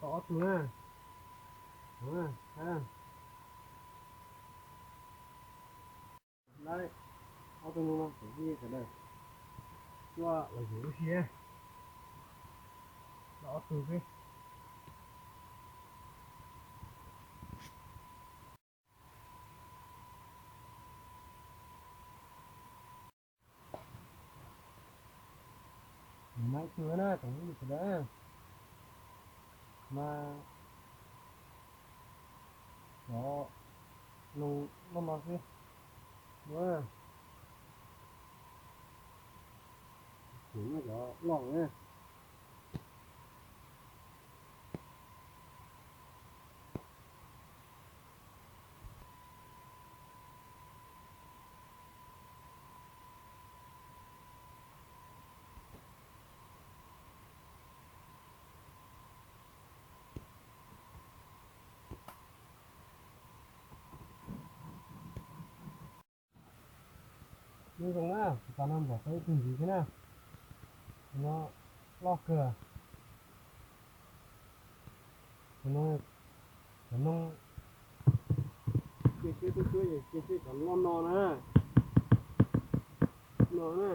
Tau ob tug na. Tau na, saib na. Lawm, ob tug no no, tsoom phooj ywg sawv daws, tuaj los yug ib si. Tau ob tug xwb. Nws maib tug na, tsoom phooj ywg sawv daws. Mas cov no loj no xwb. Cov loj na. Nyob zoo na, kuv pab no nplom tau ib tug ntxiv thiab na. Tus no loj kawg. Tus no, cov no, cia siab tub tub, cia siab cov loj no na. No na.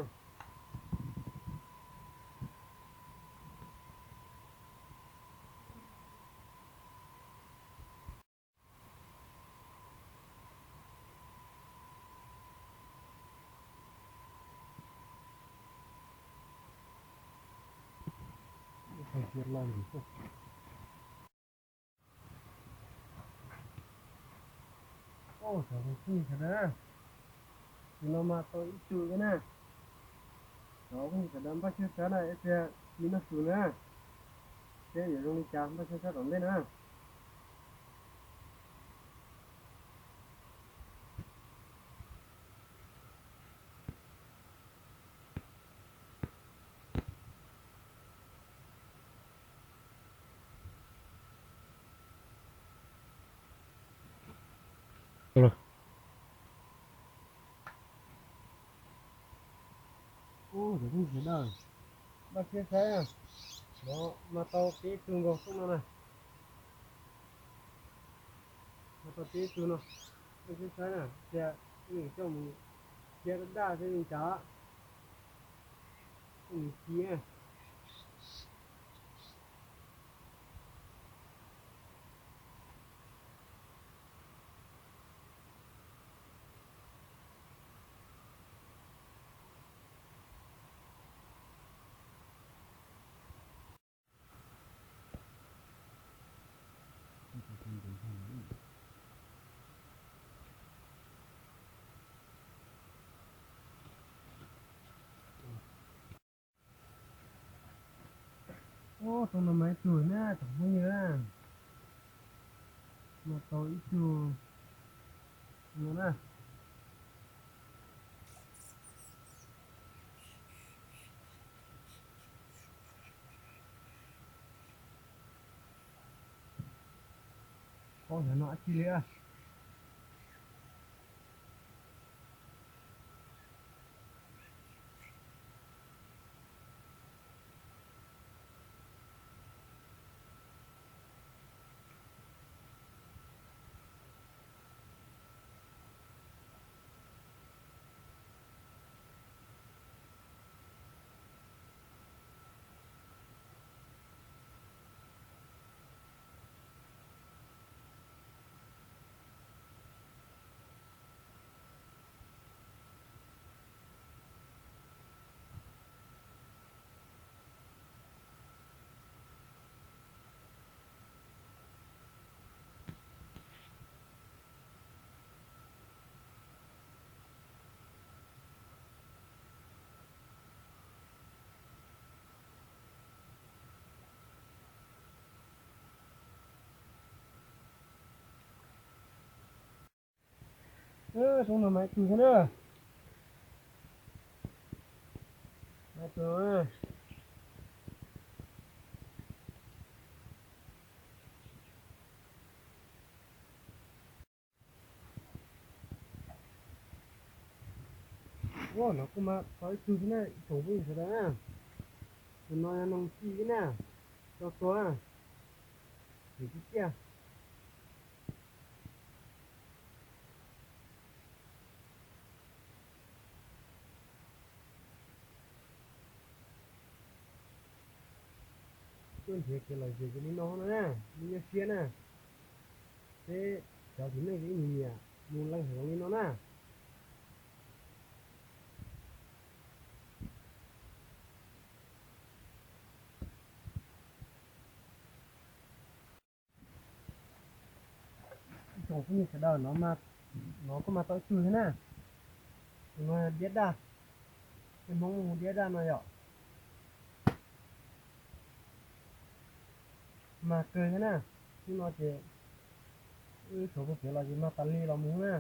Tus no mas tau ib tug thiab na. Cov phooj ywg sawv daws npaj siab saib na, ib pliag ci noj su na. Seb yuav zoo li cas, npaj siab saib tom ntej na. Ub, cov phooj ywg sawv daws, npaj siab saib, no mas tau peb tug nkaus xwb no na. Mas tau peb tug no, npaj siab saib na, tias wb coj mus cia daj daj thiab li cas, wb mus ci na. Ub, tau no mas ib tug na, tsoom phooj ywg na. No tau ib tug no na. Ub, no dab tsi li a? Ub, no mas ib tug thiab na. Mas ib tug no. Ub, no kuj mas tau ib tug thiab na, tsoom phooj ywg sawv daws na. Tus no yog noog ci na, rau tua na. Nws tib tiaj. Tuaj nrhiav kev lom zem li no na, nws nyuaj siab na. Peb cov txiv neej ib nyiam nyiam mus leej heev li no na. Ib tsoom phooj ywg sawv daws, no kuj mas tau ib tug thiab na. Tus no diab daj, peb Hmoob hu diab daj no yom. Mag kawg thiab na. Hnub no ces wb txhua tus pem los ces mag tas li los mus na.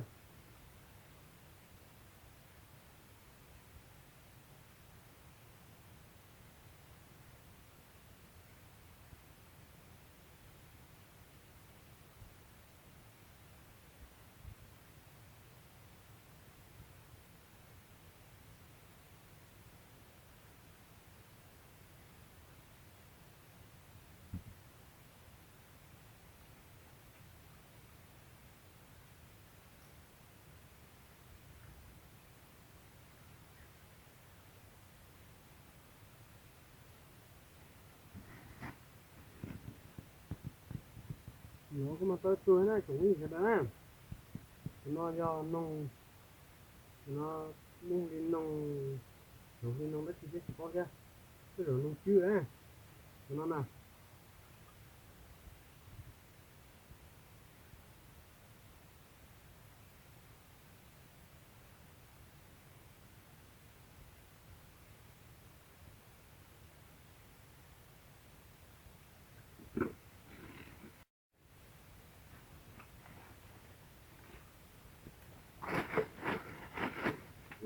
Nov kuj mas tau ib tug na tsoom phooj ywg sawv daws na. Tus no yog noog, tus no muaj li noog, noog li noog dab tsi thiab tsis paub thiab. Tej zaum noog tswb na, tus no na.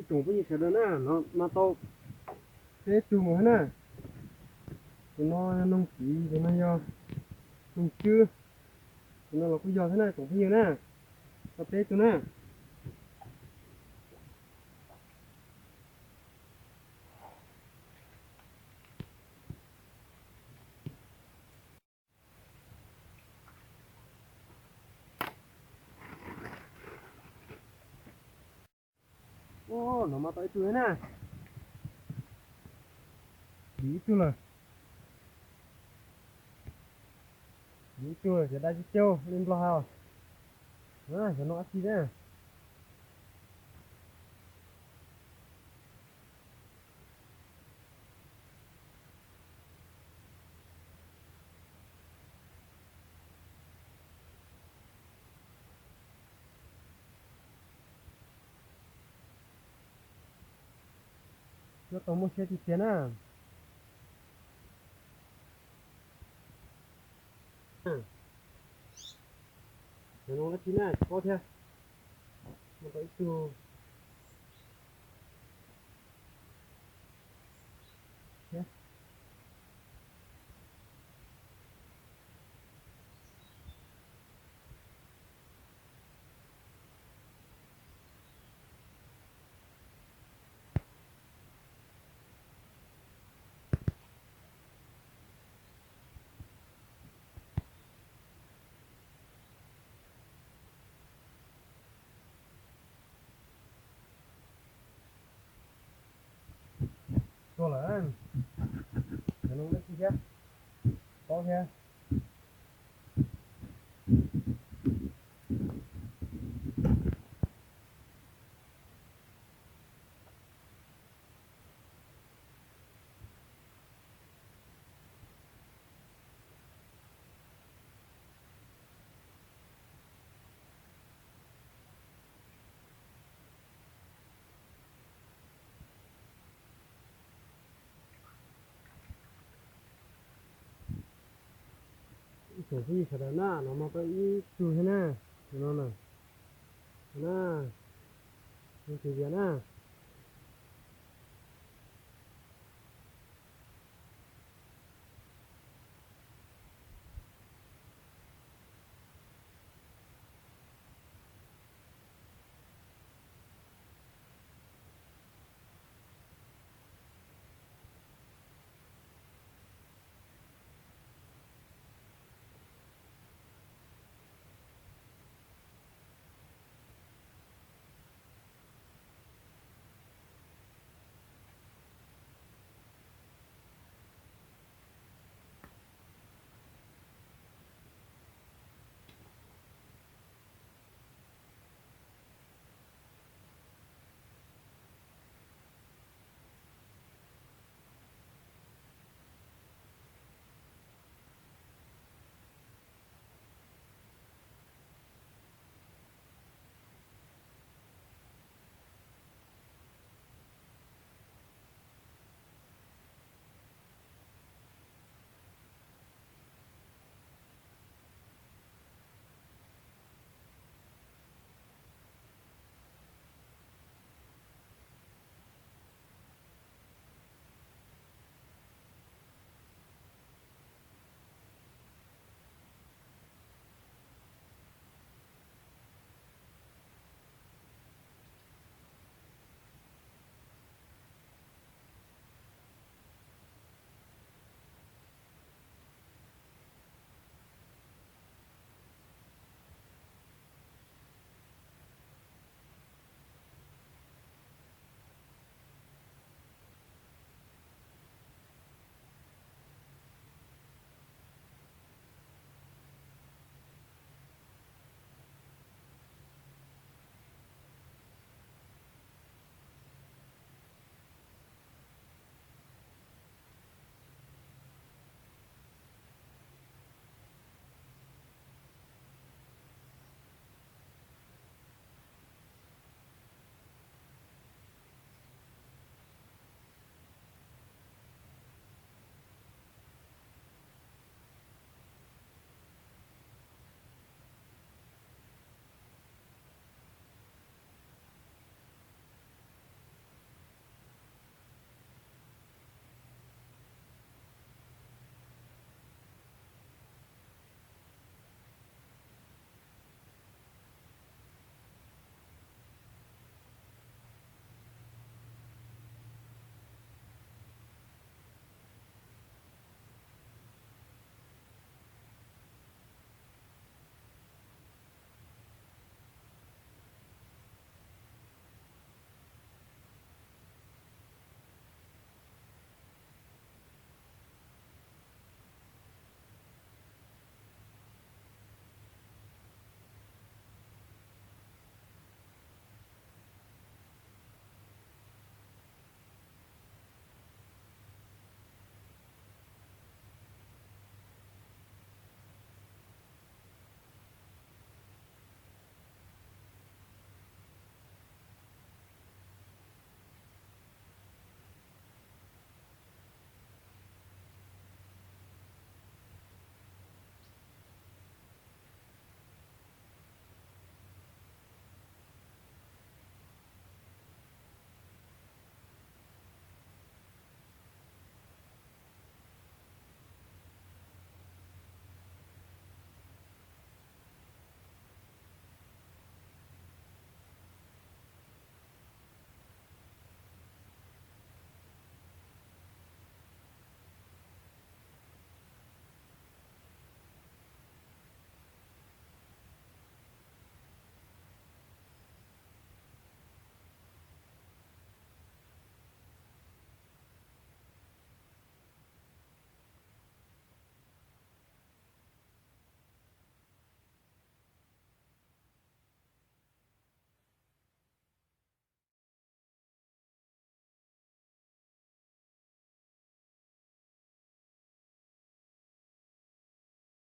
Ib tsoom phooj ywg sawv daws na, no mas tau peb tug mus thiab na. Tus no yog noog kiv, tus no yog noog tswb, tus no los kuj yog thiab na tsoom phooj ywg na. Tau peb tug na. Ua, no mas tau ib tug na. Dim ib tug lawm. Dim ib tug lawm, cov daj cig caug li Nplog hais. Xyov no dab tsi na. Nyob tau muaj siab tiag tiag na. Cov no dab tsi na tsis paub thiab. Muaj tau ib tug thiab. Tuag lawm. Cov no dab tsi thiab, paub thiab. Ib tsoom phooj ywg sawv daws na, no mas tau ib tug thiab na, tus no na, na, tus vias na.